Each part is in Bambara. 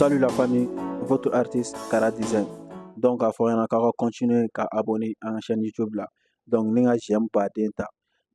Salut la famille, votre artiste Kara Design. Donc k'a fɔ ɲɛna k'aw ka continuer ka abonner an ka chaîne YouTube la. Donc ni ka j'aime baden ta,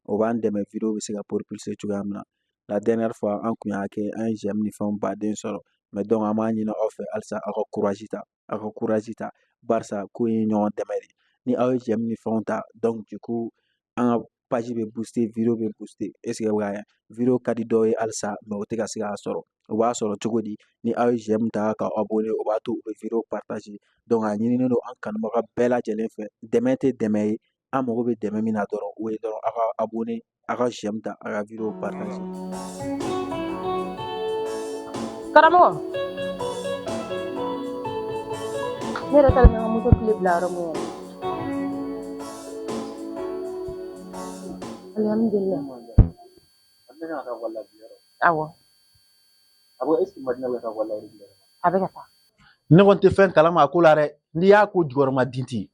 o b'an dɛmɛ vidéo bɛ se ka propulser cogoya min na. La dernière fois an kun y'a kɛ, an ye j'aime ni fɛnw baden sɔrɔ. Mais donc an b'a ɲini aw fɛ halisa aw ka courage ta, aw ka courage ta. Barisa ko in ye ɲɔgɔn dɛmɛ de. Ni aw ye j'aime ni fɛnw ta, donc du coup an ka page bɛ booster, vidéo bɛ booster. Est ce que bɛ ka vidéo ka di dɔw ye halisa, mais o tɛ ka se k'a sɔrɔ. O b'a sɔrɔ cogo di? Ni aw ye j'aime ta ka abonner, o b'a to u bɛ vidéo partager. Donc a ɲininen don an kanubaga bɛɛ lajɛlen fɛ, dɛmɛ tɛ dɛmɛ ye, an mago bɛ dɛmɛ min na dɔrɔn, o ye dɔrɔn aw ka abonner, aw ka j'aime ta, aw ka vidéo partager. Karamɔgɔ, ne yɛrɛ taara n ka moto kile bila yɔrɔ min yɛrɛ. Alhamdulillah. Awɔ. A bɛ ka taa. Ne kɔni tɛ fɛn kalama a ko la dɛ, n'i y'a ko jukɔrɔma dinti.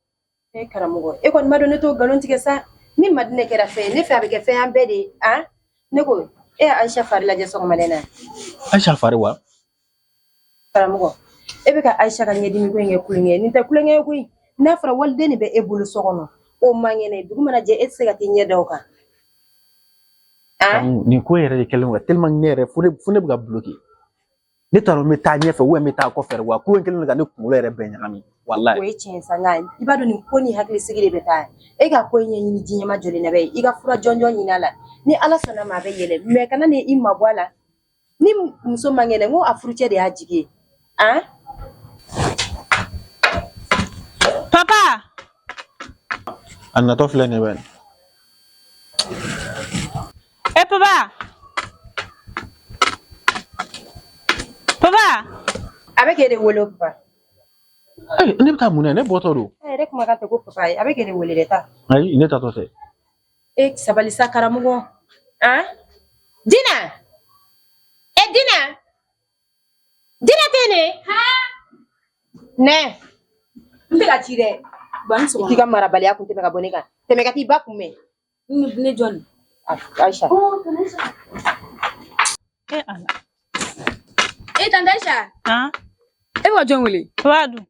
E karamɔgɔ, e kɔni ma dɔn ne t'o nkalon tigɛ sa. Ni Madinɛ kɛra fɛn ye, ne fɛ a bɛ kɛ fɛn y'an bɛɛ de ye. Han? Ne ko, e ye Ayisa fari lajɛ sɔgɔmada in na. Ayisa fari wa? Karamɔgɔ, e bɛ ka Ayisa ka ɲɛdimi ko in kɛ kulonkɛ ye. Nin tɛ kulonkɛ ye koyi. N'a fɔra waliden de bɛ e bolo so kɔnɔ, o man kɛnɛ, dugu mana jɛ e tɛ se ka t'i ɲɛ da o kan. Nin ko yɛrɛ de kɛlen don ka tellement ne yɛrɛ fo ne bɛ ka bloquer. Ne t'a dɔn n bɛ taa ɲɛfɛ ou bien n bɛ taa kɔfɛ wa ko in kɛlen don ka ne kunkolo yɛrɛ bɛɛ ɲagami walayi. O ye tiɲɛ sa, nka i b'a dɔn nin ko ni hakilisigi de bɛ taa. E ka ko in ɲɛɲini ji ɲɛma jɔlen na bɛ ye, i ka fura jɔnjɔn ɲini a la. Ni Ala sɔnna ma a bɛ yɛlɛ, mais kana ni i mabɔ a la. Ni muso man kɛnɛ, n ko a furucɛ de y'a jigi ye. Han? Papa! A natɔ filɛ nin ye bɛ. E papa! Papa! A bɛ k'e de wele o papa. Ayi, ne bɛ taa mun na? Ne bɔtɔ don. A yɛrɛ kumakan tɛ ko papa ye, a bɛ k'e de wele dɛ taa. Ayi, ne tatɔ tɛ. E sabali sa karamɔgɔ. Han? Dina! E Dina! Dina tɛ yen ne? Nɛ. N tɛ ka ci dɛ. K'i ka marabaliya kun tɛmɛ ka bɔ ne kan. Tɛmɛ ka t'i ba kunbɛn. Ne jɔn? Aisha. E Ala. E tante Aisha. Han? E bɛ ka jɔn wele? Papa dun.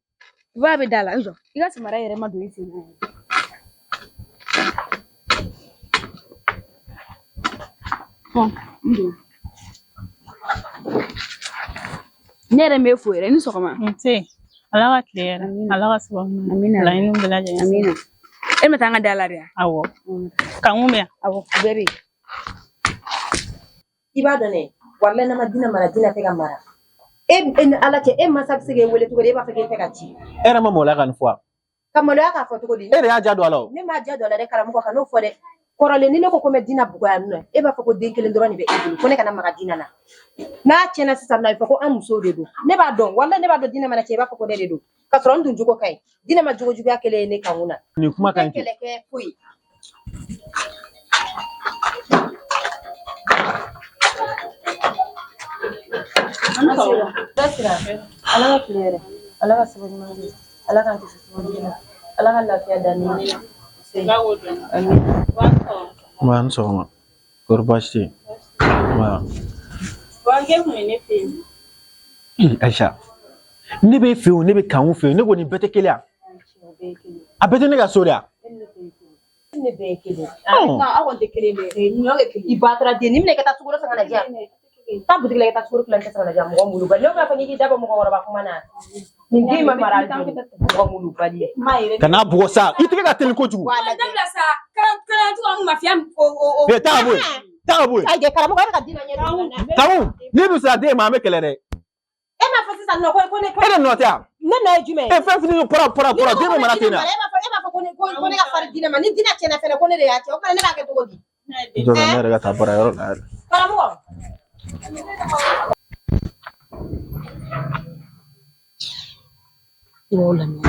Ba bɛ da la, i jɔ. I ka samara yɛrɛ ma don i sen kɔrɔ. Bɔn, n don. Ne yɛrɛ m'e fo yɛrɛ, i ni sɔgɔma. Nse. Ala ka tile hɛrɛ. Ala ka sababu ɲuman. Amina. Laɲiniw bɛɛ lajɛlen. Amina. E ma taa an ka da la de wa? Awɔ. Kanku bɛ yan. Awɔ, u bɛɛ bɛ yen. I b'a dɔn dɛ, walayi n'a ma Dina mara, Dina tɛ ka mara. E e ni Ala cɛ, e mansa bɛ se k'e wele cogo di, e b'a fɔ k'e tɛ ka ci. E yɛrɛ ma maloya ka nin fɔ wa? Ka maloya k'a fɔ cogo di? E de y'a ja don a la o. Ne m'a ja don a la dɛ karamɔgɔ, ka n'o fɔ dɛ. Kɔrɔlen ni ne ko ko n bɛ Dina bugɔ yan nɔ, e b'a fɔ ko den kelen dɔrɔn de bɛ e bolo, ko ne kana maga Dina la. N'a tiɲɛna sisan nɔ, a bɛ fɔ ko an musow de don. Ne b'a dɔn, walayi ne b'a dɔn Dina mana tiɲɛ, i b'a fɔ ko ne de don. Ka sɔrɔ n dun jogo ka ɲi. Dina ma jogo juguya kelen ye ne kankun na. Nin kuma ka ɲi ten. Kɛlɛ kɛ foyi. Ala ka tile hɛrɛ, Ala ka sababu ɲuman di, Ala k'an kisi sababu jugu ma, Ala ka lafiya d'an ni ma. Nba, ni sɔgɔma. Kɔri baasi tɛ yen? Nba. Wankɛ kun ye ne fɛ yen. Ee Ayisa, ne b'e fɛ yen, ne bɛ Kanku fɛ yen, ne ko nin bɛɛ tɛ kelen ye? A bɛɛ tɛ ne ka so de wa? Ne bɛɛ ye kelen. Aw kɔni tɛ kelen dɛ. Ɲɔ kɛ kelen. I ba taara den nin minɛ ka taa sukaro san ka na di yan. Taa butigi la i ka taa sukaro tilancɛ san ka na di yan, mɔgɔ molobali. Ne b'a fɔ k'i da bɔ mɔgɔkɔrɔba kuma na. Nin den ma mara mɔgɔ molobali. Kana bugɔ sa, i tɛgɛ ka teli kojugu. Dabila sa, kalan cogo an mafiya o. Ee taa ka bɔ yen, taa ka bɔ yen. Ayi karamɔgɔ, e bɛ ka den na ɲɛ don na. Kanku, n'i dun sera den ma, an bɛ kɛlɛ dɛ. E m'a fɔ sisan nɔ ko ne E de nɔ tɛ yan. Ne nɔ ye jumɛn ye? E fɛn fitinin pɔrɔ pɔrɔ pɔrɔ, den bɛ mara ten na. E b'a fɔ ko ne ka farin Dina ma, ni Dina tiɲɛna fɛnɛ ko ne de y'a tiɲɛ, o tuma ne b'a kɛ cogo di? Jɔ ne yɛrɛ ka taa baarayɔrɔ la yɛrɛ. Karamɔgɔ. I b'aw lamɛn.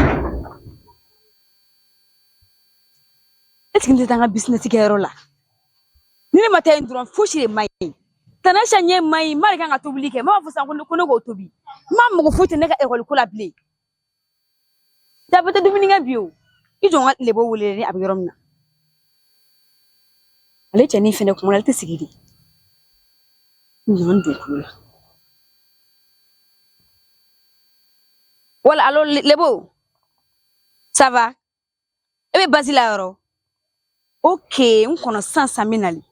Est-ce que n tɛ taa n ka bisinɛsi kɛyɔrɔ la? Ni ne ma taa yen dɔrɔn fosi de man ɲi. Tante Ayisa ɲɛ man ɲi, ma de kan ka tobili kɛ. Ma b'a fɔ sisan ko ne k'o tobi. Ma mago foyi tɛ ne ka ekɔli ko la bilen. Da bɛɛ tɛ dumuni kɛ bi o. I jɔ n ka lebo wele ni a bɛ yɔrɔ min na. Ale cɛnin fɛnɛ kuma la, ale tɛ sigi de. N nana n don kulo la. Wala allo Lebo. Ça va? E bɛ basi la yɔrɔ? Ok, n kɔnɔ sisan sisan n bɛ nali.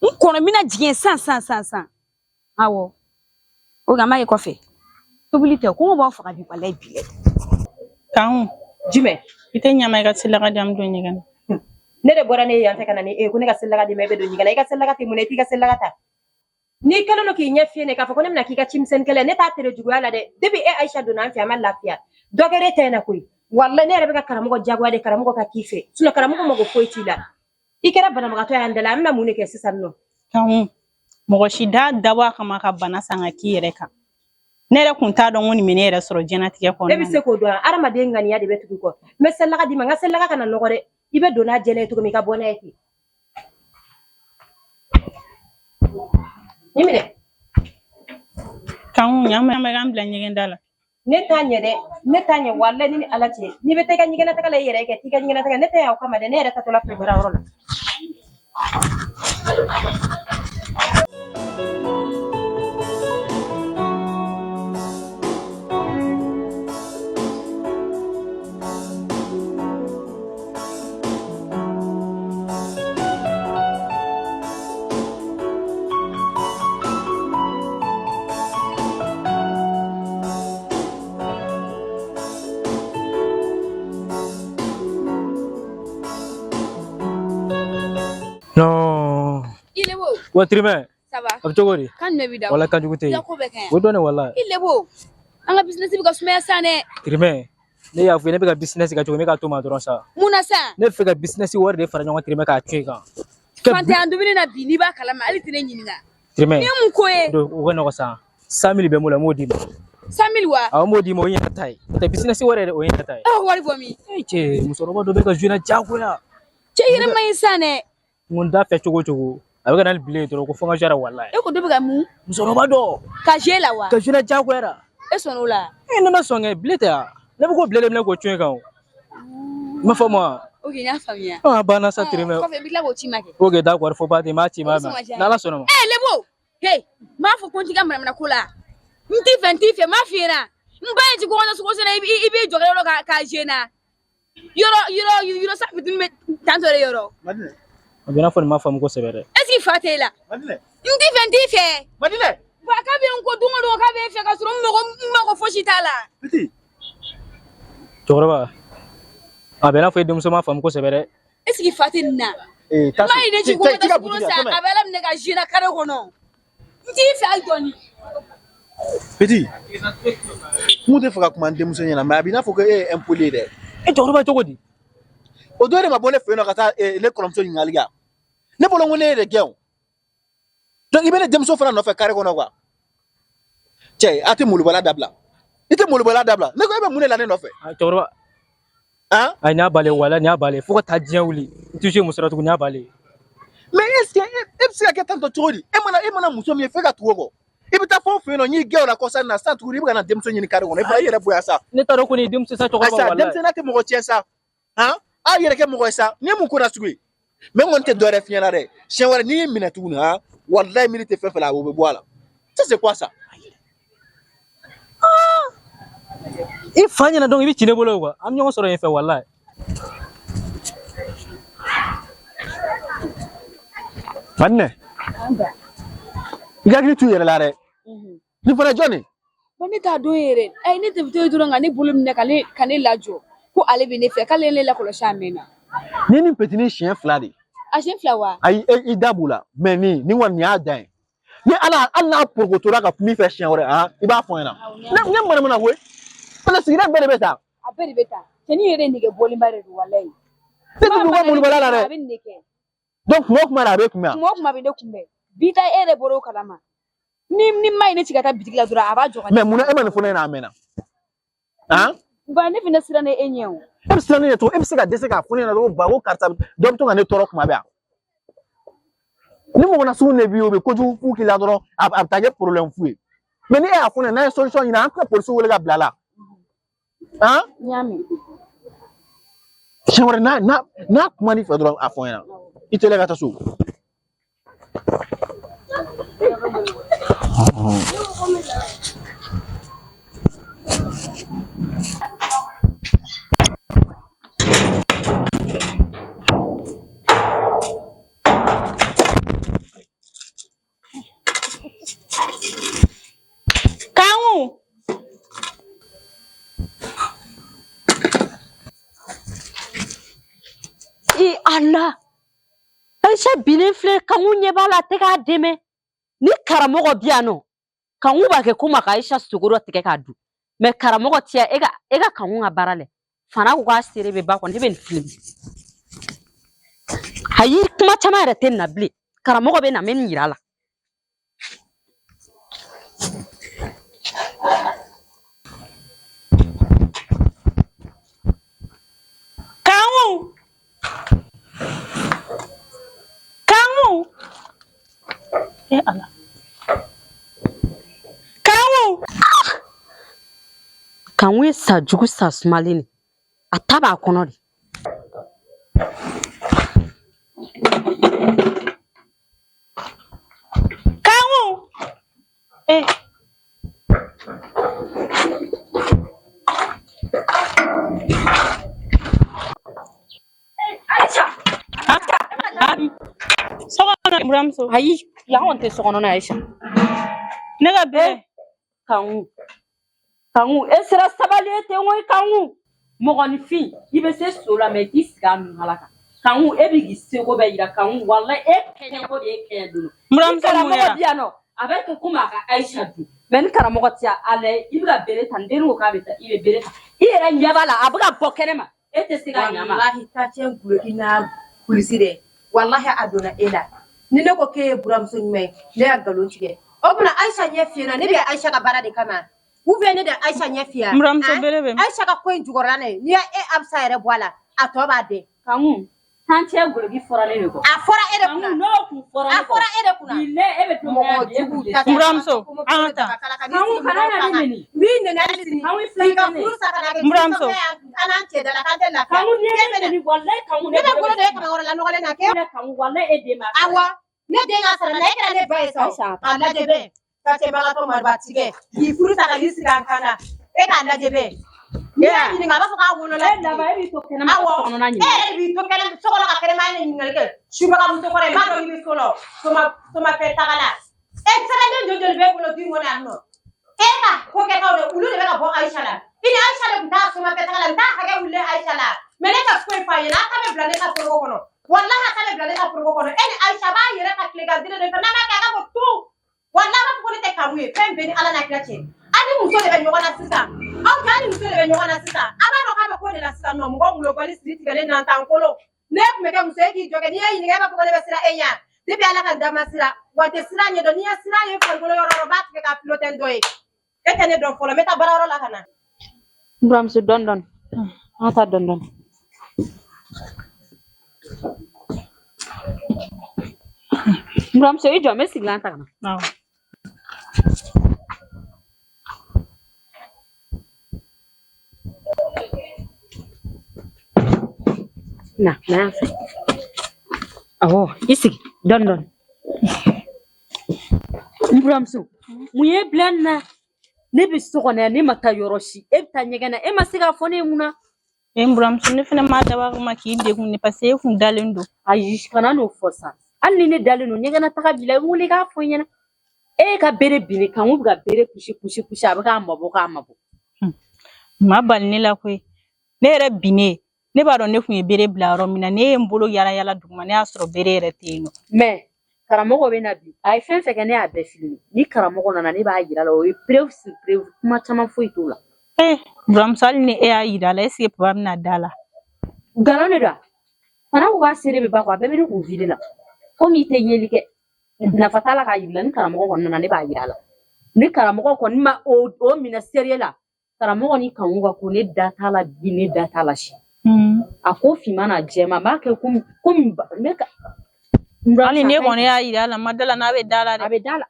N kɔnɔ n bɛna jigin yen sisan sisan sisan sisan. Awɔ. Ok, an b'a kɛ kɔfɛ. Tobili tɛ, kɔngɔ b'aw faga bi walayi bilayi. Kanku. Jumɛn? I tɛ ɲa n ma i ka selidaga di yan n bɛ don ɲɛgɛn na. Ne de bɔra ne ye yan fɛ ka na ni e ye ko ne ka selidaga d'i ma e bɛ don ɲɛgɛn na i ka selidaga tɛ mun na i t'i ka selidaga ta. N'i kɛlen don k'i ɲɛ fiyɛ ne k'a fɔ ko ne bɛna k'i ka cimisɛnnikɛla ye ne t'a tere juguya la dɛ depuis e Ayisa donna an fɛ an ma lafiya dɔ kɛra e ta in na koyi walayi ne yɛrɛ bɛ ka karamɔgɔ jagoya de karamɔgɔ ka k'i fɛ sinon karamɔgɔ mago foyi t'i la i kɛra banabagatɔ ye an da la an bɛna mun de kɛ sisan nɔ. Kanku, mɔgɔ si t'a dabɔ a kama ka bana san ka k'i yɛrɛ kan. Ne yɛrɛ kun t'a dɔn ko nin bɛ ne yɛrɛ sɔrɔ diɲɛlatigɛ kɔnɔna na. E bɛ se k'o dɔn hadamaden ŋaniya de bɛ tugu i kɔ n bɛ selidaga d'i ma n ka selidaga kana nɔgɔ dɛ i bɛ don n'a jɛlen ye cogo min i ka bɔ n'a ye ten. Nin minɛ. Kanku, ɲa n ma i ka n bila ɲɛgɛn da la. Ne t'a ɲɛ dɛ ne t'a ɲɛ walayi ni ni ala cɛ n'i bɛ taa i ka ɲɛgɛnataga la i yɛrɛ kɛ t'i ka ɲɛgɛnataga ne tɛ yan o kama dɛ ne yɛrɛ taatɔla filɛ baarayɔrɔ la. Non. I Lebo. Wa Tirimɛ. Ça va? A bɛ cogo di? Kan jumɛn b'i da? Wala kan jugu tɛ I yen. ka ko bɛɛ ka ɲi. O dɔn ne wala. I Lebo. An ka business bɛ ka sumaya sisan dɛ. Tirimɛ, ne y'a fɔ i ye ne bɛ ka business kɛ cogo min ne k'a to ma dɔrɔn sa. Mun na sisan? Ne bɛ fɛ ka business wari de fara ɲɔgɔn kan Tirimɛ k'a to i kan. Fantanya dumuni na bi n'i b'a kalama hali tɛ ne ɲininka. Tirimɛ. Nin ye mun ko ye? O ka nɔgɔ sa. 100 000 bɛ n bolo n b'o d'i ma. 100 000 wa? Awɔ n b'o d'i ma o ye n yɛrɛ ta ye. O tɛ business wari yɛrɛ o ye n yɛrɛ ta ye. E wari bɔ min? E cɛ musokɔrɔba dɔ bɛ ka jouer n na diyagoya. Cɛ i yɛrɛ man ɲi sisan dɛ. N ko n t'a fɛ cogo o cogo a bɛ ka na ni bile ye dɔrɔn ko fo n ka jouer a la walayi. E ko dɔ bɛ ka mun? Musokɔrɔba dɔ. Ka jouer la wa? Ka jouer n na diyagoya la. E sɔnn'o la? E ne ma sɔn kɛ bile tɛ wa? Ne bɛ k'o bile de minɛ k'o cun i kan o. I m'a faamu wa? Ok n y'a faamuya. A banna sa Tirimɛ. Kɔfɛ n bɛ tila k'o ci ma kɛ. Ok d'accord fo ba ten n b'a ci ma mɛn n'Ala sɔnna ma. Ee Lebo he n b'a fɔ ko n t'i ka manamana ko la n t'i fɛ n t'i fɛ n m'a f'i ɲɛna n ba ye ci ko kɔnɔ sogo sɛnɛ i b'i jɔ yɔrɔ ka jouer n na yɔrɔ yɔrɔ yɔrɔ sa fitinin bɛ tantɔ de yɔrɔ. A bɛ i n'a fɔ nin ma faamu kosɛbɛ dɛ. Est ce que fa t'e la? Madinɛ. N t'i fɛ n t'i fɛ. Madinɛ. Ba k'a bɛ n kɔ don o don k'a bɛ n fɛ ka sɔrɔ n mago fosi t'a la. Petit. Cɛkɔrɔba a bɛ i n'a fɔ i denmuso ma faamu kosɛbɛ dɛ. Est ce que fa tɛ nin na? Ee taa N b'a ye ne ci ko ka taa sukaro san a bɛ ala minɛ ka jouer n na carré kɔnɔ. N t'i fɛ hali dɔɔni. Petit. N kun tɛ fɛ ka kuma n denmuso ɲɛna mais a b'i n'a fɔ ko e ye impoli ye dɛ. E cɛkɔrɔba cogo di? O don e de ma bɔ ne fɛ yen nɔ ka taa ne kɔrɔmuso ɲininkali kɛ ne bolo ko ne ye de gɛn o. Donc i bɛ ne denmuso fana nɔfɛ carré kɔnɔ quoi. Cɛ a tɛ molobaliya dabila. I tɛ molobaliya dabila. Ne ko e bɛ mun de la ne nɔfɛ? Cɛkɔrɔba. Han? Ayi nin y'a balen walayi nin y'a balen fo ka taa diɲɛ wuli n tɛ jouer muso la tuguni nin y'a balen. Mais est ce que e bɛ se ka kɛ tantɔ cogo di? E mana muso min ye f'e ka tugu o kɔ. I bɛ taa fɔ fɛ yen nɔ n y'i gɛn o la kɔsa in na sisan tuguni i bɛ ka na denmuso ɲini carré kɔnɔ i fana i yɛrɛ bonya sa. Ne t'a dɔn ko nin ye denmuso sa cɛkɔrɔba Ayisa walayi. denmisɛnninya tɛ mɔgɔ tiɲɛ sa. Han? A yɛrɛ kɛ mɔgɔ ye sa. Nin ye mun ko nasugu ye? Mais n kɔni tɛ dɔ wɛrɛ f'i ɲɛna dɛ. Siɲɛ wɛrɛ n'i y'i minɛ tuguni han walayi miiri tɛ fɛn fɛn la o bɛ bɔ a la. Ça c'est quoi ça? I fa ɲɛna donc i bɛ ci ne bolo quoi an bɛ ɲɔgɔn sɔrɔ yen fɛ walayi. Madinɛ. I ka hakili t'u yɛrɛ la dɛ. Nin fana ye jɔn ye? Bon ne t'a dɔn yɛrɛ. Ayi ne tɛ to yen dɔrɔn ka ne bolo minɛ ka ne lajɔ ko ale bɛ ne fɛ k'ale ye ne lakɔlɔsi a mɛnna. Ni nin petini siɲɛ fila de. A siɲɛ fila wa? Ayi i da b'u la mais nin kɔni nin y'a dan ye. Ni ala hali n'a porokotora ka kuma i fɛ siɲɛ wɛrɛ han i b'a fɔ n ɲɛna. Ne manamana koyi. Parce que sigida bɛɛ de bɛ taa. A bɛɛ de bɛ taa. Cɛnin yɛrɛ nege bɔlenba de don walayi. Ne tɛ don ka molobaliya la A dɛ. bɛ nin de kɛ. Donc kuma o kuma la a bɛ kunbɛn yan. Kuma o kuma a bɛ ne kunbɛn. Bi ta e yɛrɛ bɔra o kalama. Ni ma ye ne ci ka taa bitigi la dɔrɔn a b'a jɔ ka Mais munna e ma nin fɔ ne ɲɛna a mɛnna? Han? Ba ne fana siran e ɲɛ o. E bɛ siran ne ɲɛ cogo e bɛ se ka dɛsɛ k'a fɔ ne ɲɛna dɔrɔn ba ko karisa dɔ bɛ to ka ne tɔɔrɔ kuma bɛɛ yan. Ni mɔgɔ nasugu de b'i ye o bɛ kojugu fu k'i la dɔrɔn a bɛ taa kɛ problème fu ye. Mais ni e y'a fɔ ne ɲɛna n'an ye solution ɲini an tɛna polisiw wele ka bila a la. Han? N y'a mɛn. Siɲɛ wɛrɛ n'a kuma n'i fɛ dɔrɔn a fɔ n ɲɛna. I teliya ka taa so. Bere binnen filɛ, Kanku ɲɛ b'a la, a tɛ k'a dɛmɛ. Ni karamɔgɔ bi yan nɔ, Kanku b'a kɛ komi a ka Ayisa sogo dɔ tigɛ k'a dun. Mɛ karamɔgɔ ti yan, e ka Kanku ka baara lɛ. Fana ko k'a seere bɛ ba kɔnɔ, ne bɛ nin filɛ. Ayi, kuma caman yɛrɛ tɛ nin na bilen. Karamɔgɔ bɛ na, n bɛ nin yira a la. Kanku! Kanku! Eh Ala. Kanku! Kanku ye sa jugu sa sumalen de. A ta b'a kɔnɔ de. Kanku! Eh. Ayisa! So kɔnɔ buramuso. Ayi, yan kɔni tɛ so kɔnɔ na Ayisa. Ne ka bere. Kanku. Kanku, e sera sabali ye ten koyi Kanku. Mɔgɔninfin, i bɛ se so la mɛ i t'i sigi a nugala kan. Kanku, e bɛ k'i seko bɛɛ yira Kanku, walayi e kɛɲɛko de ye kɛɲɛ don. Buramuso mun Karamɔgɔ kɛra? bi yan nɔ, a bɛ kɛ komi a ka Ayisa dun. Mɛ ni karamɔgɔ tɛ yan, a lajɛ i bɛ ka bere ta, n dennin ko k'a bɛ taa, i bɛ bere ta. I yɛrɛ ɲɛ b'a la, a bɛ ka bɔ kɛnɛ ma. E tɛ se ka ɲa ma. Walahi tacɛn guloki n'a kulisi dɛ, walahi a donna e la. Ni ne ko k'e ye buramuso ɲuman ye, ne y'a nkalon tigɛ. O tuma Ayisa ɲɛ fiyɛ na, ne bɛ Ayisa ka baara de kama ou bien ne de Ayisa ɲɛ fiyɛ? Buramuso bere bɛ. Ayisa ka ko in jukɔrɔla na ye, n'i y'a e Abusa yɛrɛ bɔ a la, a tɔ b'a dɛn. Kanku, tancɛ guloki fɔra ne de kɔ. A fɔra e de Kanku, kunna. n'o kun fɔra A ne kɔ. fɔra e de kunna. Bilahi e bɛ don min na Mɔgɔ bi, e jugu kun tɛ ta se. Buramuso, an ka taa. Kanku, kana na ne neni. Min nana hali sini, Kanku, i filɛ k'i ka ne. furu sa ka na kɛ Buramuso. an n'an cɛ da la k'an tɛ lafiya. Kanku, n'i ye K'e ne bɛ na neni, walahi Kanku, ne bɛ bolo don e kamakɔrɔ la nɔgɔlen na k'e. Kanku, walahi e den b'a Awɔ, ne den ka sara la, e kɛra ne ba ye sa o. Ayisa. A lajɛ bɛ ka cɛbagatɔ mariba tigɛ k'i furu ta ka n'i sigi an kan na, e k'a lajɛ bɛ. N'i y'a ɲininka, a b'a fɔ k'a wolola. E laban e b'i to kɛnɛma ka Awɔ, so kɔnɔna e ɲininka. yɛrɛ de b'i to kɛnɛ so kɔnɔ ka kɛnɛmaya ne ɲininkali kɛ. Subaga muso kɔrɔ, i b'a dɔn i bɛ so la soma somafɛn taga la. E sɛbɛnden joli joli b'e bolo du in kɔnɔ yan nɔ? E ka ko kɛtaw de, olu de bɛ ka bɔ Ayisa la. I ni Ayisa de tun t'a somafɛn taga la, n t'a hakɛ wulilen Ayisa la. Mɛ ne ka foyi f'a ɲɛna, a ta bɛ bila ne ka foroko kɔnɔ. Walahi a ta bɛ bila ne ka foroko kɔnɔ. E ni Ayisa b'a yɛrɛ ka tilegan dire de fɛ, n'a m'a kɛ a ka fɔ tu. Walahi a b'a fɔ ko ne tɛ Kanku ye, fɛn bɛɛ ni Ala n'a kira cɛ. Aw ni muso de bɛ ɲɔgɔn na sisan. Aw cɛ, aw ni muso de bɛ ɲɔgɔn na sisan. A b'a dɔn k'a bɛ ko de la sisan nɔ, mɔgɔ ngulɔbɔli siri tigɛlen nantan kolo. Ne tun bɛ kɛ muso ye k'i jɔ kɛ, n'i y'a ɲininka e b'a fɔ ko ne bɛ siran e ɲɛ. Depuis Ala ka n da ma siran, wa n tɛ siran ɲɛdɔn. N'i ye siran ye farikolo yɔrɔ o yɔrɔ, n b'a tigɛ k'a filote n dɔ ye. E tɛ ne dɔn fɔlɔ, n bɛ taa baarayɔrɔ la ka na. Buramuso, dɔɔni dɔɔni. An ka taa dɔɔni dɔɔni. Buramuso, i jɔ, n bɛ sigilan ta ka na. Awɔ. Na, na yan fɛ. Awɔ, i sigi dɔɔni dɔɔni. N buramuso, mun ye bila nin na? Ne bɛ so kɔnɔ yan, ne ma taa yɔrɔ si. E bɛ taa ɲɛgɛn na, e ma se k'a fɔ ne ye mun na? E n buramuso, ne fana m'a dabɔ a kama k'i degun ne, parce que e kun dalen don. Ayi, kana n'o fɔ sa. Hali ni ne dalen don, ɲɛgɛn na taga b'i la, i wuli k'a fɔ n ɲɛna. E ka bere binni, Kanku bɛ ka bere kusi kusi kusi, a bɛ k'a mabɔ k'a mabɔ. Ma bali ne la koyi. Ne yɛrɛ binnen, ne b'a dɔn ne kun ye bere bila yɔrɔ min na, ne ye n bolo yala yala duguma, ne y'a sɔrɔ bere yɛrɛ tɛ yen nɔ. Mɛ karamɔgɔ bɛ na bi, a ye fɛn fɛn kɛ, ne y'a bɛɛ filmer. Ni karamɔgɔ nana, ne b'a yira la, o ye preuve sur preuve, kuma caman foyi t'o la. Eh, buramuso, hali ni e y'a yira a la, est ce que papa bɛna da la? Nkalon de don wa? Fana ko k'a seere bɛ ba kɔ, a bɛɛ bɛ ne kun vide la. Komi i tɛ yeli kɛ, nafa t'a la k'a yir'i la. Ni karamɔgɔ kɔni nana, ne b'a yira a la. Ni karamɔgɔ kɔni ma o minɛ sérieux la, karamɔgɔ ni Kanku ka ko, ne da t'a la bi, ne da t'a la sini. A ko finman n'a jɛman, n b'a kɛ komi ne ka. Hali ne kɔni y'a yira a la, ma da la n'a bɛ da la dɛ. A bɛ da la.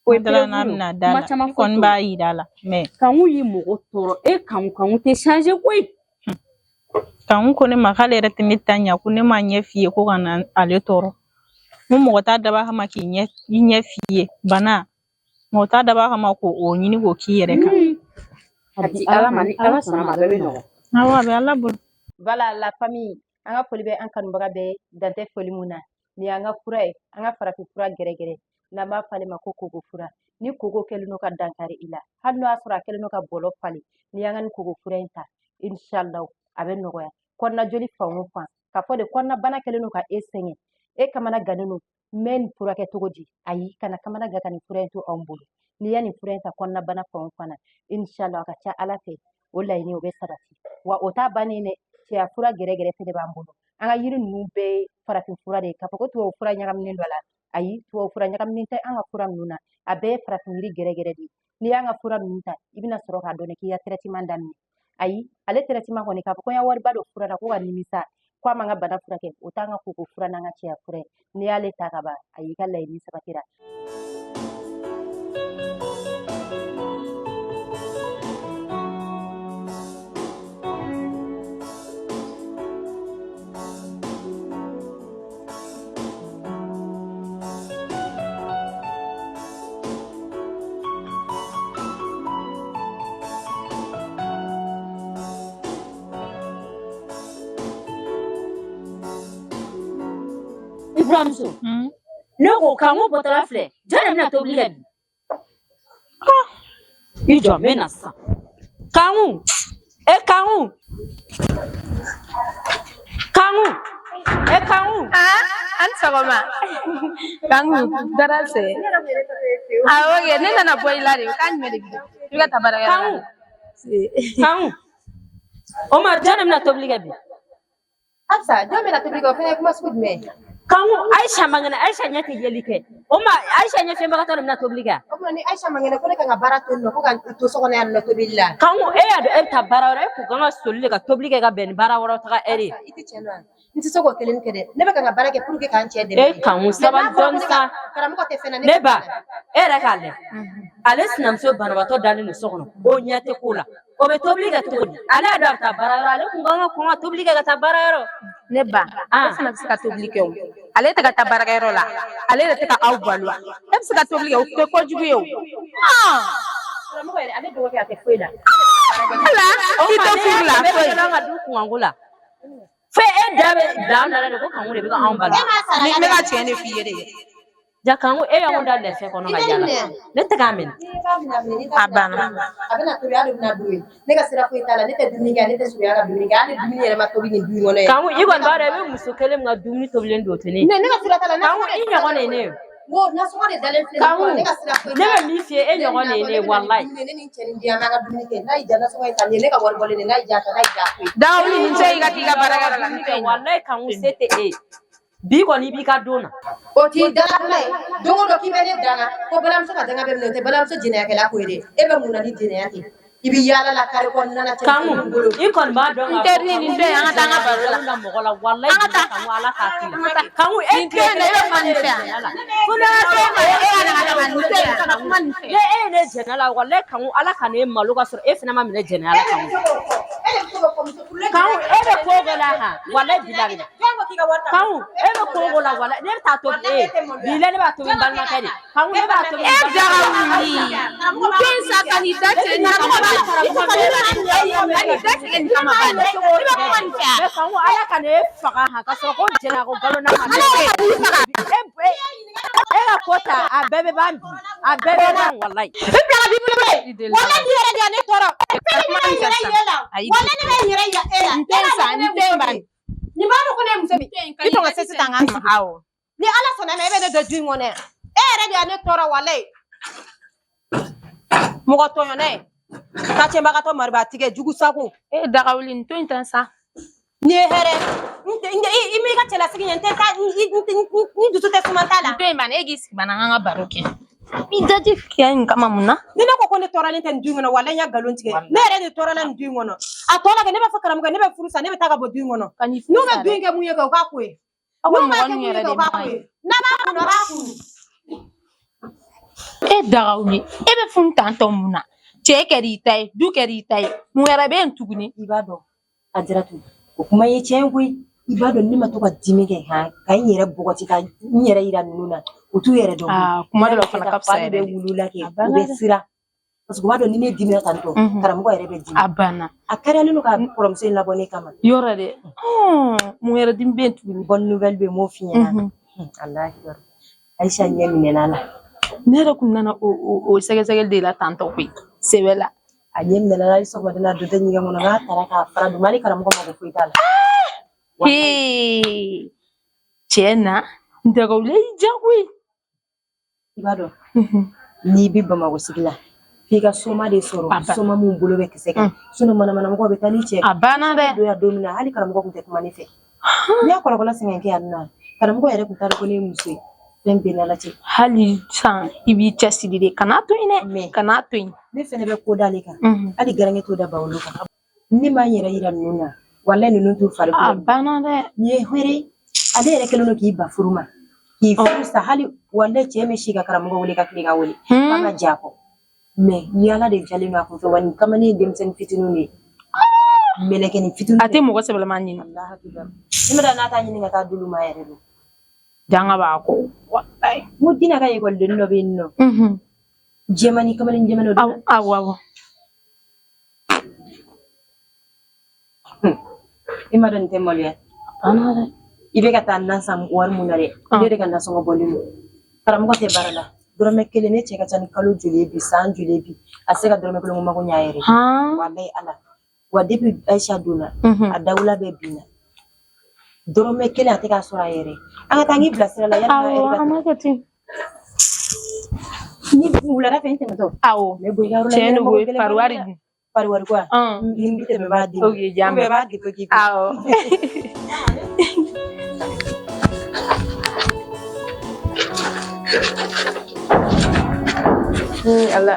O ye Ma da la n'a preuve ye o. bɛna da Kuma la. caman Ne foyi kɔni t'o la. b'a yira a la, mɛ Kanku ye mɔgɔ tɔɔrɔ. E Kanku, Kanku tɛ changer koyi. Kanku ko ne ma k'ale yɛrɛ tɛ ne ta ɲa, ko ne ma ɲɛ f'i ye ko ka na ale tɔɔrɔ. N ko mɔgɔ t'a dabɔ a kama k'i ɲɛ i ɲɛ f'i ye bana, mɔgɔ t'a dabɔ a kama k'o o ɲini k'o k'i yɛrɛ kan. A di Ala ma, ni Ala sɔnna ma, a bɛɛ bɛ nɔgɔya. Awɔ, a bɛ Ala bolo. Voilà la famille, an ka foli bɛ an kanubaga bɛɛ ye dan tɛ foli mun na. Nin y'an ka fura ye, an ka farafin fura gɛrɛgɛrɛ n'an b'a fɔ ale ma ko koko fura. Ni koko kɛlen don ka dankari i la, hali n'o y'a sɔrɔ a kɛlen don ka bɔlɔ falen, n'i y'an ka nin koko fura in ta, inshallah a bɛ nɔgɔya. Kɔnɔna joli fan o fan, k'a fɔ de kɔnɔna bana kɛlen don ka e sɛgɛn. E kamana gannen don, n bɛ nin furakɛ cogo di? Ayi, kana kamana gan ka nin fura in to anw bolo. N'i ya nin fura in ta kɔnɔnabana fan o fan na, inshallah, a ka ca Ala fɛ, o laɲini o bɛ sabati. Wa o t'a bannen dɛ, cɛya fura gɛrɛgɛrɛ fɛnɛ b'an bolo. An ka yiri ninnu bɛɛ ye farafin fura de ye. K'a fɔ ko tubabu fura ɲagaminen dɔ la, ayi, tubabu fura ɲagaminen tɛ an ka fura ninnu na. A bɛɛ ye farafin yiri gɛrɛgɛrɛ de ye. N'i y'an ka fura ninnu ta, i bɛna sɔrɔ k'a dɔn k'i ka traitement daminɛ. Ayi, ale traitement kɔni, k'a fɔ ko n ya wariba don fura la ko ka nimisa ko a man ka bana furakɛ, o t'an ka koko fura n'an ka cɛya fura ye. N'i y'ale ta ka ban, ayi, i ka laɲini sabatira. I buramuso, ne ko k'an ko bɔtɔla filɛ, jɔn de bɛna tobili kɛ bi? I jɔ, n bɛ na sisan. Kanku, e Kanku, Kanku, e Kanku. Ah, an sɔgɔma. Kanku, dara se. Awɔ kɛ, ne nana bɔ i la de, k'a jumɛn de bi? I bɛ ka taa baarakɛyɔrɔ la. Kanku, Kanku. O ma jɔn de bɛna tobili kɛ bi? Hafsa, jɔn bɛna tobili kɛ? O fana ye kuma sugu jumɛn ye? Kanku, Aisha man kɛnɛ, Aisha ɲɛ tɛ yeli kɛ. O ma Aisha ɲɛ fiyɛbagatɔ de bɛna tobili kɛ. O tuma ni Aisha man kɛnɛ, ko ne kan ka baara to yen nɔ, ko ka n to so kɔnɔ yan nɔ tobili la. Kanku, e y'a dɔn e bɛ taa baara wɛrɛ, e kun kan ka soli de ka tobili kɛ ka bɛn ni baara wɛrɛ taga ɛri ye. I tɛ tiɲɛ dɔn wa? N tɛ se k'o kelen kɛ dɛ. Ne bɛ ka n ka baara kɛ pour que k'an cɛ dɛmɛ. E Kanku, sabali dɔɔni sa. Karamɔgɔ tɛ fɛn na. Ne ba, e yɛrɛ k'a lajɛ. Ale sinamuso banabaatɔ dalen don so kɔnɔ, o ɲɛ tɛ ko la. O bɛ tobili kɛ cogo di? Ale y'a dɔn a bɛ taa baara yɔrɔ, ale kun kan ka kɔn ka tobili kɛ ka taa baara yɔrɔ. Ne ba, e fana bɛ se ka tobili kɛ o. Ale tɛ ka taa baarakɛyɔrɔ la, ale yɛrɛ tɛ ka aw balo wa? E bɛ se ka tobili kɛ, o tɛ kojugu ye o. Karamɔgɔ yɛrɛ, ale dɔgɔkɛ, a tɛ foyi la. Ala, i tɛ furu la foyi. An ka du kunkanko la. Fo e da bɛ bila an da la de ko Kanku de bɛ ka anw balo. Ne bɛ ka tiɲɛ de f'i ye de. Ja Kanku, e y'anw da lɛfɛ kɔnɔ ka yaala. Ne tɛ k'a minɛ. A banna. A bɛna tobi, hali bɛna don yen. Ne ka sira foyi t'a la, ne tɛ dumuni kɛ, ne tɛ surunya ka dumuni kɛ, hali dumuni yɛrɛ ma tobi nin du in kɔnɔ yan. Kanku, i kɔni b'a dɔn i bɛ muso kelen min ka dumuni tobilen don, o tɛ ne ye. Ne ka sira t'a la. Kanku, i ɲɔgɔn de ye ne ye. Wo nasɔngɔ de dalen filɛ nin kɔrɔ, ne ka sira foyi Ne bɛ min f'i ye, e ɲɔgɔn de ye ne ye walayi. Ne ni n cɛ ni den, an b'an ka dumuni kɛ. N'a y'i diya, nasɔngɔ ye ta nin ye, ne ka wari bɔlen de, n'a y'i diya ta, n'a y'i diya to yen. Dawuli, nin tɛ i ka t'i ka baarakɛyɔrɔ la, nin tɛ yen. Walayi Kanku, se tɛ e ye. Bi kɔni i b'i ka don na. O t'i dala kuma ye. Don o don k'i bɛ ne danga ko balimamuso ka danga bɛ minɛ, o tɛ balimamuso jɛnɛyakɛla ko ye dɛ. E bɛ mun na ni jɛnɛya tɛ? I bɛ yaala la kare kɔnɔna na Kanku, bolo. i kɔni b'a dɔn N teri ni nin tɛ yen, an ka taa an ka baro la. na mɔgɔ la walayi. An ka taa. Kanku, Ala k'a k'i la. Kanku, e Nin tɛ yen dɛ, e bɛ kuma nin fɛ yan. Fo ne E ka na ka nin tɛ yen, kana kuma nin fɛ. Ne e ye ne jɛnɛ la walayi Kanku, Ala ka ne malo ka sɔrɔ e fana ma minɛ jɛnɛya la Kanku. Kanku, e bɛ ko o ko la han, walayi bilahi. Kanku, e bɛ ko o ko la walayi, ne bɛ taa tobi e ye. Bilahi ne b'a tobi n balimakɛ de. Kanku, ne b'a tobi n E daga wuli. N den sa ka n'i da tigɛ nin kama ba. I tɛ ka n'i da tigɛ nin kama ba. I bɛ kuma nin fɛ yan. Mais Kanku, Ala ka ne faga han ka sɔrɔ ko jɛnɛya ko nkalon na ma. Ala ka n'i faga. E ka ko ta, a bɛɛ bɛ ban bi. A bɛɛ bɛ ban walayi. I bila ka b'i bolo bɛ. Walayi n'i yɛrɛ de ye ne tɔɔrɔ. Fɛn min bɛ n yɛrɛ yira e la. Walayi ne bɛ n yɛrɛ yira e la. N tɛ sa, n tɛ ban. Nin b'a dɔn ko ne ye muso min. I tɔgɔ se sisan k'an sigi. Awɔ. Ni Ala sɔnna ma, e bɛ ne don du in kɔnɔ yan. E yɛrɛ de ye ne tɔɔrɔ walayi. Mɔgɔ tɔɲɔnen ye. Tacɛnbagatɔ maribatigɛ jugu sago. E daga wuli, nin to in tan sa. Nin ye hɛrɛ. I m'i ka cɛlasigi ɲɛ, n tɛ taa, n dusu tɛ suma t'a la. Nin to in ban, e k'i sigi bana, an ka baro kɛ. I daji fiyɛ nin kama mun na? Ni ne ko ko ne tɔɔrɔlen tɛ nin du in kɔnɔ, walayi n ya nkalon tigɛ. Ne yɛrɛ de tɔɔrɔla nin du in kɔnɔ. A tɔ la kɛ, ne b'a fɔ karamɔgɔ, ne bɛ furu sa, ne bɛ taa ka bɔ du in kɔnɔ. Ka n'i furu N'u bɛ sa du dɛ. in kɛ mun ye kɛ, o k'a ko ye. Aw ka N'u b'a mɔgɔ kɛ ninnu mun ye yɛrɛ kɛ, de o k'a man ko ɲi. ye. N'a b'a kunu, a b'a kunu. E daga wuli, e bɛ funu tantɔ mun na? Cɛ kɛr'i ta ye, du kɛr'i ta ye, mun wɛrɛ bɛ yen tuguni? I b'a dɔn, Adiratu, o kuma ye tiɲɛ ye koyi. I b'a dɔn ne ma to ka dimi kɛ han, ka n yɛrɛ bɔgɔti ka n yɛrɛ yira ninnu na, u t'u yɛrɛ dɔn. Aa, kuma dɔ la o fana ka fisa Fali yɛrɛ bɛ de. wulu la kɛ, A u banna bɛ dɛ. siran. Parce que u b'a dɔn ni ne dimina tantɔ, karamɔgɔ yɛrɛ bɛ dimi. A banna. A kariyalen don ka kɔrɔmuso in labɔ ne kama. Yɔrɔ dɛ. Mun wɛrɛ dimi bɛ yen tuguni? Bonne nouvelle bɛ yen, m'o f'i ɲɛna. Alahi akibar. Aisha ɲɛ minɛna la. Ne yɛrɛ kun nana o sɛgɛsɛgɛli de la tantɔ koyi, sɛbɛ la. A ɲɛ minɛna la, hali sɔgɔmada la, a dontɔ ɲɛgɛn kɔnɔ, n'a taara k'a fara duguma, hali karamɔgɔ mako foyi t'a la. Hee, tiɲɛ na, N tɛ ka wuli i ja koyi. I b'a dɔn n'i bɛ Bamakɔ sigi la f'i ka soma de sɔrɔ soma mun bolo bɛ kisɛ kan sinon manamanamɔgɔw bɛ taa n'i cɛ a banna dɛ don yan don min na hali karamɔgɔ tun tɛ kuma ne fɛ n'i y'a kɔlɔkɔlɔ sɛgɛn kɛ yan nɔ karamɔgɔ yɛrɛ tun t'a dɔn ko ne ye muso ye fɛn bɛɛ n'Ala cɛ hali san i b'i cɛsiri de kan'a to yen dɛ kan'a to yen ne fɛnɛ bɛ ko d'ale kan hali garankɛ t'o da bawolo kan ne m'a yɛrɛ yira ninnu na walayi ninnu t'u fari a banna dɛ nin ye hɛrɛ ale yɛrɛ kɛlen don k'i ba furu ma k'i furu sa hali walayi cɛ bɛ si ka karamɔgɔ wele ka tile ka wele k'a ka jɛ a kɔ mais yaala de jalen don a kunfɛ wa nin kamalen ye denmisɛnnin fitininw de ye mɛlɛkɛnin fitininw a tɛ mɔgɔ sɛbɛlama ɲini ne ma da n'a t'a ɲini ka taa d'olu ma yɛrɛ don janga b'a kɔ walayi n ko Dina ka ekɔliden dɔ bɛ yen nɔ jɛmani kamalen jɛmani dɔ awɔ awɔ i ma dɔn nin tɛ maloya i bɛ ka taa nan san wari mun na dɛ ne de ka nasɔngɔ bɔlen don karamɔgɔ tɛ baara la dɔrɔmɛ kelen ne cɛ ka ca ni kalo joli ye bi san joli ye bi a tɛ se ka dɔrɔmɛ kelen ko mago ɲɛ a yɛrɛ ye walayi ala wa depuis Ayisa donna a dawula bɛɛ binna dɔrɔmɛ kelen a tɛ k'a sɔrɔ a yɛrɛ an ka taa n k'i bila sira la yanni an ka kɛ ten ni wulada fɛ n tɛmɛtɔ awɔ n bɛ bɔ i ka yɔrɔ la tiɲɛ don koyi pari wari dun pari wari ko ni n bɛ tɛmɛ b'a di ok jaa mɛ b'a di ko k'i awɔ ala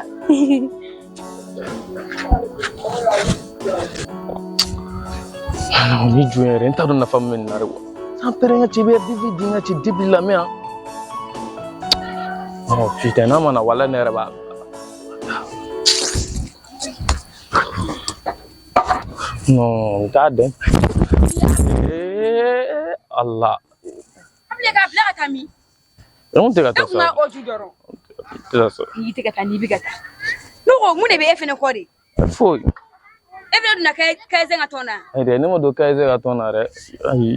Ni ju yɛrɛ n t'a dɔn nafa min bɛ nin na de wa an pɛrɛn ka ci bɛ dibi di ka ci dibi lamɛn yan ɔ putain n'a ma na wala ne yɛrɛ b'a non n t'a dɔn ee ala Abile k'a bila ka taa min? n tɛ ka E taa kun ka sa o ju dɔrɔn. tɛ taa sa N'i tɛ ka taa n'i bɛ ka taa. Ne ko mun de bɛ e fɛnɛ kɔ de? Foyi. E fɛnɛ donna Kayizɛn ka tɔn na. Ayi dɛ, ne ma don Kayizɛn ka tɔn na dɛ. Ayi.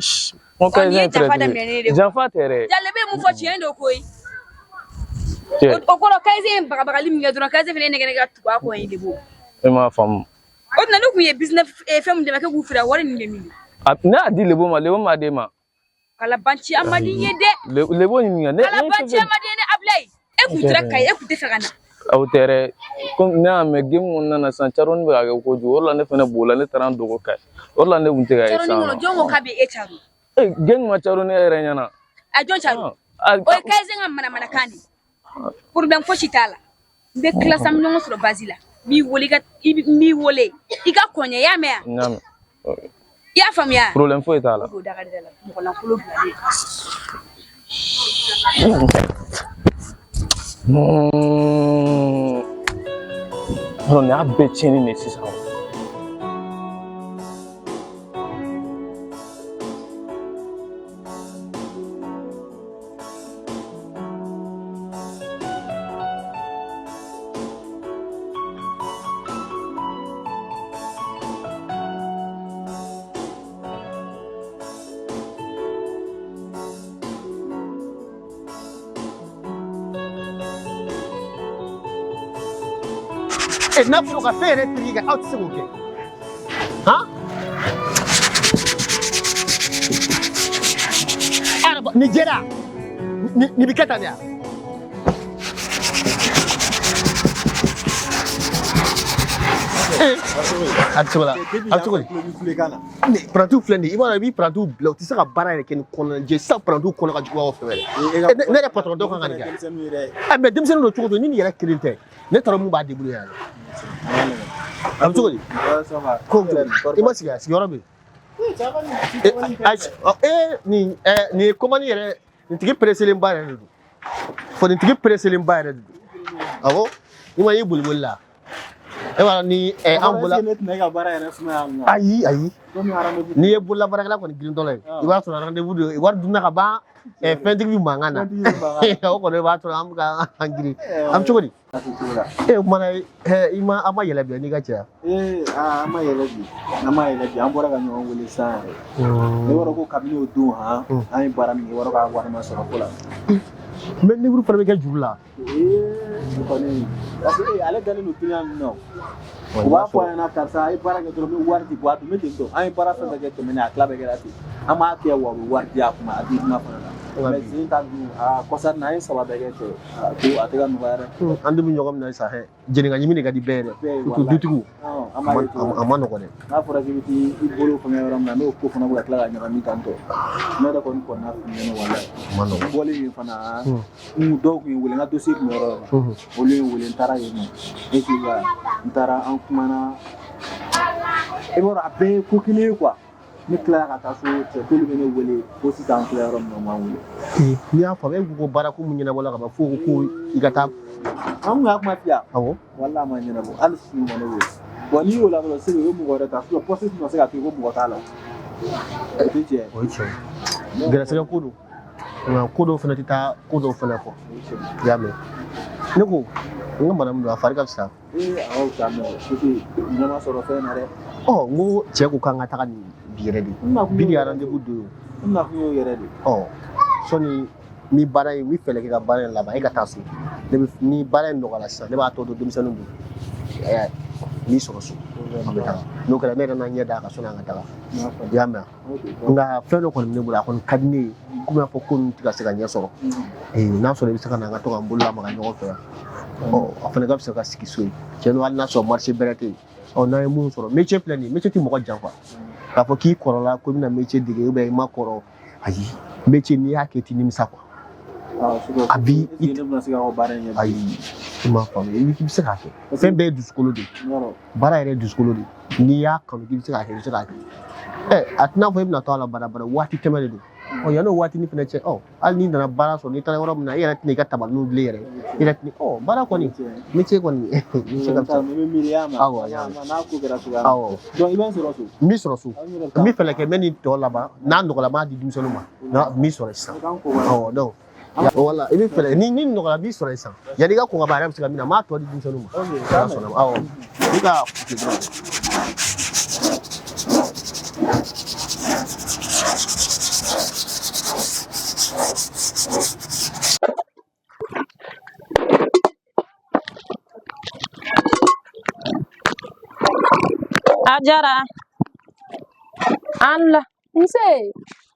N ko Ɔ, nin ye Kayizɛn janfa daminɛ ne de ye. Janfa tɛ dɛ. Jale bɛ mun fɔ tiɲɛ don koyi. Cɛ, O kɔrɔ Kayizɛn ye bagabagali min kɛ dɔrɔn Kayizɛn fɛnɛ ye nɛgɛ nɛgɛ ka tugu a kɔ yen de bo. E m'a faamu. O tuma ne kun ye business fɛn mun dɛmɛ k'e k'u feere a wari nin bɛ min? Ne y'a di Lebo ma, Lebo m'a d'e ma. Kalabanci a man di n ye dɛ. Lebo ɲininka. Ne Kalabanci a man di n ye dɛ Abulayi. E kun taara Kayi e kun tɛ fɛ ka na. O tɛ dɛ. Komi ne y'a mɛn game kɔnɔna na sisan caroni bɛ ka kɛ kojugu. O de la ne fɛnɛ bolila ne taara n dogo Kayi. O de la ne kun tɛ ka ye Caroni sisan kɔnɔ nɔ. jɔn ko k'a bɛ e caro? Ee game ma caro ne yɛrɛ ɲɛna. A jɔn caro? O ye Kayizɛn ka manamanakan de ye. Problème fosi t'a la. N bɛ tila sa an bɛ ɲɔgɔn sɔrɔ base la. N b'i wele i ka n b'i wele i ka kɔn ɲɛ i y'a mɛn wa? N y'a mɛn. I y'a faamuya? Problème foyi t'a la. O don da ka di da la mɔgɔ lankolon bilalen. Non. Non, nin y'a bɛɛ tiɲɛnen de ye sisan. E n'a fɔra ka fɛn yɛrɛ tigi kɛ aw tɛ se k'o kɛ han e yɛrɛ nin jɛra nin bɛ kɛ tan de wa. A bɛ cogo la a bɛ cogo di parantiw filɛ nin ye i b'a dɔn i b'i parantiw bila u tɛ se ka baara yɛrɛ kɛ ni kɔnɔna jɛ sisan parantiw kɔnɔ ka jugu aw fɛ yɛrɛ ne yɛrɛ patɔrɔn dɔw kan ka nin kɛ ɛ mais denmisɛnnin don cogo cogo ni nin yɛrɛ kelen tɛ ne taara mun b'a débrouiller yan a bɛ cogo di ko i ma sigi a sigiyɔrɔ bɛ yen nin nin ye commande yɛrɛ nin tigi pereselenba yɛrɛ de don fo nin tigi pereselenba yɛrɛ de don awɔ i ma ye boli boli la e b'a dɔn ni an bolo ayi ayi n'i ye bololabaarakɛla kɔni girintɔ la ye i b'a sɔrɔ rendez-vous de wari dunna ka ban fɛntigi bɛ mankan na o kɔni i b'a sɔrɔ an bɛ ka an girin an bɛ cogo di e o kumana i ma an ma yɛlɛ bi n'i ka cɛya ee an ma yɛlɛ bi an ma yɛlɛ bi an bɔra ka ɲɔgɔn wele sisan yɛrɛ ne b'a dɔn ko kabini o don han an ye baara min kɛ i b'a dɔn k'a wari ma sɔrɔ ko la mais livre fana bɛ kɛ juru la ee o kɔni parce que ale dalen don client min na o b'a fɔ a ɲɛna karisa a ye baara kɛ dɔrɔn n bɛ wari di bɔ a dun bɛ ten tɔ an ye baara fɛn fɛn kɛ tɛmɛnen a tila bɛɛ kɛra ten an b'a kɛ wa u bɛ wari di a kuma a di kuma fana la. Mais sen ta dun, a kɔsa na, an ye saba bɛɛ kɛ cɛ. A ko a tɛ ka nɔgɔya dɛ. An dun bɛ ɲɔgɔn minɛ sisan hɛ. Jɛnɛka ɲimi de ka di bɛɛ ye dɛ. Bɛɛ ye Surtout walahi. dutigiw. An b'a ye cogo A ma nɔgɔn dɛ. N'a fɔra k'i bɛ t'i bolo fɛngɛ yɔrɔ min na, n'o ko fana bɛ ka tila ka ɲagami tan tɔ. Ne yɛrɛ kɔni kɔnna f'i ɲɛna walahi. A ma nɔgɔn. N bɔlen yen fana, n dɔw tun ye n wele, n ka dossier tun bɛ yɔrɔ dɔ la. Olu ye n wele, n taara yen nɔ. E k'i ka n taara, an kumana. I b'a dɔn a bɛɛ ye ko kelen ye quoi. Ne tilala ka taa so, cɛ k'olu bɛ ne wele ko sisan an filɛ yɔrɔ min na, u m'an wele. N'i y'a faamu, e ko ko baara ko mun ɲɛnabɔla ka ban fo ko i ka taa. An kun y'a kuma f'i ye. Awɔ. Walahi a ma ɲɛnabɔ, hali sini u ma ne wele. Bon, n'i y'o la dɔrɔn, c'est que u bɛ mɔgɔ wɛrɛ ta, sinon poste tɛna se ka to yen ko mɔgɔ t'a la. O tɛ tiɲɛ ye. O ye tiɲɛ ye. Gɛrɛsɛgɛ ko don. Nka ko dɔw fana tɛ taa ko dɔw fana kɔ. O ye tiɲɛ ye. I y'a mɛn. Ne ko n ka madame don, a fari ka fisa. Ee, a ka fisa mais parce ɲɛ ma sɔrɔ fɛn na dɛ. Ɔ, n ko cɛ ko k'an ka taga nin bi yɛrɛ de. N nakun Bi de y'o ye yɛrɛ de. rendez-vous don ye. N nakun y'o yɛrɛ de. Ɔ, sɔni ni baara in, n bɛ fɛɛrɛ kɛ ka baara in laban, e ka taa so. Ne bɛ ni baara in nɔgɔyara sisan, ne b'a tɔ to denmisɛnninw bolo. Ɛ, n b'i sɔrɔ so. An bɛ taga. N'o kɛra, ne yɛrɛ na ɲɛ d'a kan sɔnni an ka taga. N y'a faamu. I y'a mɛn. Ok. Nka fɛn dɔ kɔni bɛ ne bolo, a kɔni ka di ne ye. Komi y'a fɔ ko ninnu tɛ ka se ka ɲɛ sɔrɔ. Ee, n'a sɔrɔ i bɛ se ka na an ka to k'an bolo lamaga ɲɔgɔn fɛ yan. Ɔ, a fana ka fisa ka sigi so yen. Tiɲɛ don, hali n'a sɔrɔ marché bɛrɛ tɛ yen. Ɔ, n'an ye mun sɔrɔ, métier filɛ nin ye, métier tɛ mɔgɔ janfa. K'a fɔ k'i kɔrɔla ko i bɛna métier dege ou bien i ma kɔrɔ, ayi. Métier n'i y'a kɛ i tɛ nimisa quoi. A A bi est-ce que ne bɛna se k'aw ka baara in kɛ? Ayi, i m'a faamu, i bɛ se k'a kɛ. Fɛn bɛɛ ye dusukolo de ye. Yɔrɔ. Baara yɛrɛ ye dusukolo de ye. N'i y'a kanu k'i bɛ se k'a kɛ, i bɛ se k'a kɛ. Ɛ, a tɛna fɔ e bɛna to a la badabada, waati tɛmɛ de don. Ɔ, yan'o waatinin fana cɛ, ɔ, hali n'i nana baara sɔrɔ, n'i taara yɔrɔ min na, e yɛrɛ tɛna i ka tabaliniw bilen yɛrɛ. I yɛrɛ tɛna, ɔ, baara kɔni, métier kɔni, métier ka fisa. N bɛ miiri a ma. Awɔ, y'a mɛn. N'a ko kɛra cogoya min na. Awɔ. Donc i bɛ n sɔrɔ so. N b'i sɔrɔ so. An yɛrɛ bɛ N taa. bɛ fɛɛrɛ kɛ, n bɛ nin tɔ laban, n'a nɔgɔla n b'a di denmisɛnninw ma. N b'i sɔrɔ sisan. K'an ko wa. Awɔ, donc wala i bɛ fɛɛrɛ ni nɔgɔya b'i sɔrɔ sisan. Yanni i ka kɔn ka ban, a yɛrɛ bɛ se ka min na, n b'a tɔ di denmisɛnninw ma. Ok, N'Ala sɔnna ma. Awɔ. I ka kɛ dɔrɔn. A diyara. An la. Nse,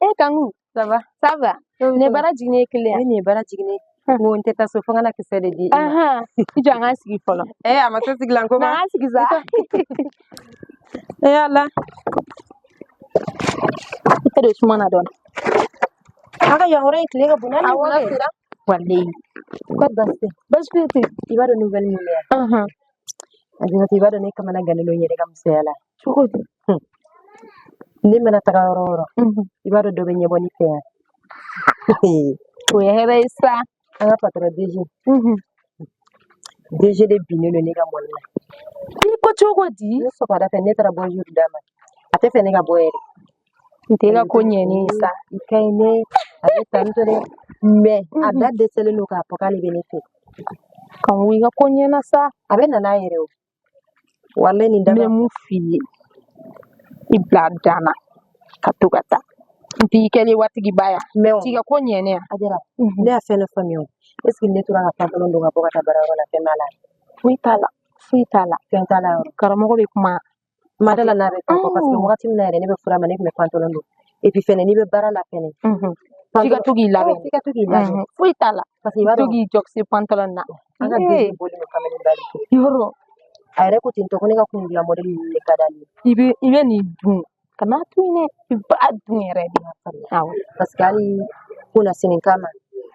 E Kanku. ça va? Ça va? Ne baara jiginnen ye kelen Ne yan. nin ye baara jiginnen ye. N ko n tɛ taa so fo n ka na kisɛ de di i ma. Ahan, i jɔ an k'an sigi fɔlɔ. Eh, a ma to sigilan ko Na ma. an sigi sa. E Ala. I tɛ don suma na dɔɔni. An ka yan yɔrɔ in tile ka bon hali ni Awɔ wula kɛ. sera. Walayi. Kɔri baasi tɛ. Baasi foyi tɛ yen. I b'a dɔn nouvelle min bɛ yan. Ajaratu, i b'a dɔn ne kamana gannen don n yɛrɛ ka musoya la. Cogo di? Ne mana taga yɔrɔ o yɔrɔ, i b'a dɔn dɔ bɛ ɲɛbɔ ne fɛ yan. O ye hɛrɛ ye sa. An ka patron DG. DG de binnen don ne ka mɔni na. I ko cogo di? Ne sɔgɔmada fɛ ne taara bonjour d'a ma. A tɛ fɛ ne ka bɔ yɛrɛ. N tɛ ka ko ɲɛnen ye sa. I ka ɲi ne, a bɛ tan tɔ dɛ. Mais a da dɛsɛlen don k'a fɔ k'ale bɛ ne fɛ. Kanku, i ka ko ɲɛna sa. A bɛ na n'a yɛrɛ o. Walayi nin N bɛ daba. mun f'i ye? I bila a dan na ka to ka taa. N t'i kɛlen waritigiba ya. Mais o, T'i ka ko ɲɛnen ya. Ajara, ne y'a fɛn dɔ faamuya o. Est ce que ne tora ka pantalon don ka bɔ ka taa baarayɔrɔ la, fɛn b'a la? Foyi t'a la. Foyi t'a la. Fɛn t'a la yɔrɔ. Karamɔgɔ bɛ kuma. Ma da la n'a bɛ fɛn fɔ parce que wagati min na yɛrɛ ne bɛ fura ma, ne tun bɛ pantalon don. Et puis fɛnɛ n'i bɛ baara la fɛnɛ. F'i ka to k'i labɛn. F'i ka to k'i labɛn. Foyi t'a la. Parce que i b'a To dɔn k'i jɔkisi pantalon na. an ka Ee, DG bɔlen don kamalenba de fɛ. Yɔrɔ. A yɛrɛ ko ten tɔ ko ne ka kun dilan modèle ninnu de ka d'ale ye. I bɛ nin dun. Kana to yen dɛ. I b'a dun yɛrɛ de. Awɔ. Parce que hali ko na sini kama,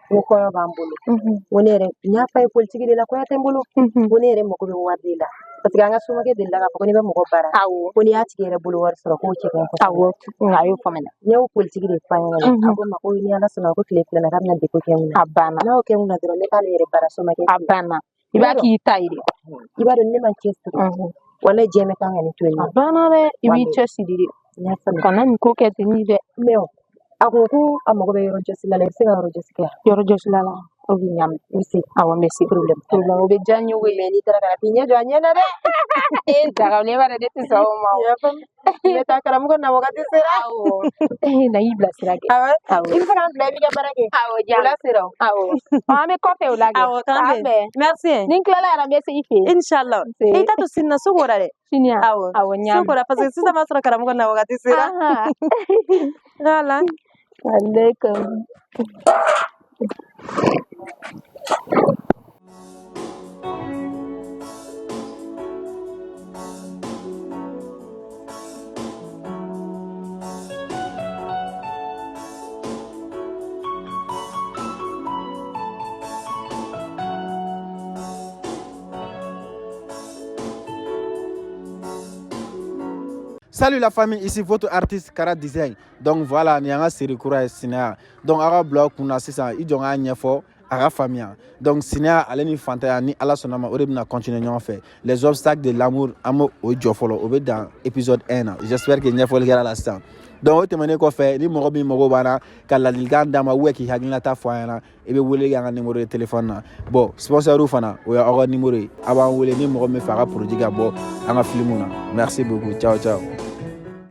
n ko kɔɲɔ b'an bolo. N ko ne yɛrɛ, n y'a f'a ye politique de la, kɔɲɔ tɛ n bolo. N ko ne yɛrɛ mago bɛ wari de la. Parce que an ka somakɛ delila k'a fɔ ko n'i bɛ mɔgɔ baara, Awɔ. ko n'i y'a tigi yɛrɛ bolo wari sɔrɔ k'o cɛ ka ɲi kosɛbɛ. Awɔ. Nka a y'o faamuya. Ne y'o politique de f'a ɲɛna. A ko n ma ko ni Ala sɔnna ko tile filanan k'a bɛna dépôt kɛ n kunna. A banna. N'a y'o kɛ n kunna dɔrɔn, ne b'ale yɛrɛ baara somakɛ A fɛ yen. banna. I b'a k'i ta ye de. I b'a dɔn ne ma n cɛsiri. Walayi diɲɛ bɛ kan ka nin to yen A nɔ. banna dɛ. I b'i Walayi. cɛsiri de. N y'a faamuya. Kana nin ko kɛ ten ni dɛ. Mais o, a ko ko a mago bɛ yɔrɔ jɔsila la, i bɛ se ka yɔrɔ jɔsi kɛ yan. Yɔrɔ jɔsila la. O bɛ ɲa. I bɛ se. Awɔ, n bɛ se. Problème t'a la. Problème o bɛ diya n ye koyi. Mais n'i taara ka na k'i ɲɛ jɔ a ɲɛ na dɛ. E daga ne b'a dɔn ne tɛ sɔn o ma o. I y'a faamu. N bɛ taa karamɔgɔ na wagati sera. Awɔ. Na y'i bilasira kɛ. Awɔ. Awɔ. I bɛ se k'an bila i b'i ka baara kɛ. Awɔ, diya. Wula sera o. Awɔ. An bɛ kɔfɛ o la kɛ. Awɔ, k'an K'an bɛn. bɛn. Merci. Ni n tilala yɛrɛ n bɛ se i fɛ yen. Inshallah. Nse. I ta to sini na su kora dɛ. Sini ya? Awɔ. Awɔ, n y'a Su mɛn. kora parce que sisan b'a sɔrɔ karamɔgɔ na wagati sera. Ahan. Voilà. Walayi Kanku. Salut la famille, ici votre artiste Kara Design. Donc voilà, nin y'an ka série kura ye sinaya. Donc aw ka bila aw kunna sisan, i jɔ n k'a ɲɛfɔ a ka faamuya. Donc sinaya ale ni fantanya ni Ala sɔnna ma o de bɛna continuer ɲɔgɔn fɛ. Les obstacles de l'amour an b'o o jɔ fɔlɔ, o bɛ dan épisode 1 na. J'espère que ɲɛfɔli kɛra la sisan. Donc o tɛmɛnen kɔfɛ, ni mɔgɔ min mago b'an na ka ladilikan d'an ma ou k'i hakilinata fɔ an ɲɛna, i bɛ wele kɛ an ka numéro de téléphone na. Bon, sponsor fana, o y'aw ka numéro ye. A b'an wele ni mɔgɔ min fɛ a ka produit ka bɔ an ka film na. Merci beaucoup. Ciao ciao.